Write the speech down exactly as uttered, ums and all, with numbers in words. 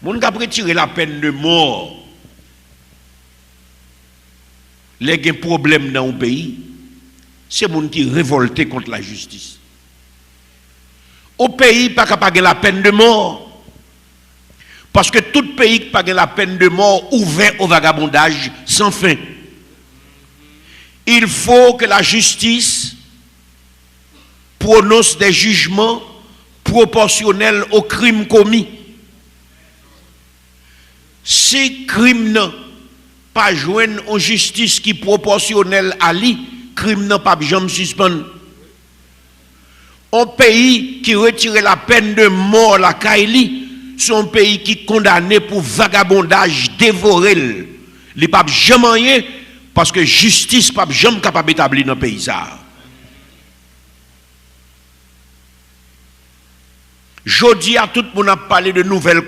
Moun k ap retire lapèn de mò lè gen pwoblèm nan yon peyi, se moun ki revòlte kont lajistis. Yon peyi pa ka pa gen lapèn de mò, paske tout peyi ki pa gen lapèn de mò ouvè o vagabondaj san fen. Il faut que la justice prononce des jugements proportionnels aux crimes commis. Si krim nan pa jwenn yon jistis ki pwopòsyonèl a li, krim nan p ap janm sispann. Yon peyi ki retire lapèn de mò lakay li, se yon peyi ki kondane pou vagabondaj devore l. Li p ap janm anyen, paske jistis p ap janm kapab etabli nan peyi sa a. Jodi a, tout moun ap pale de nouvèl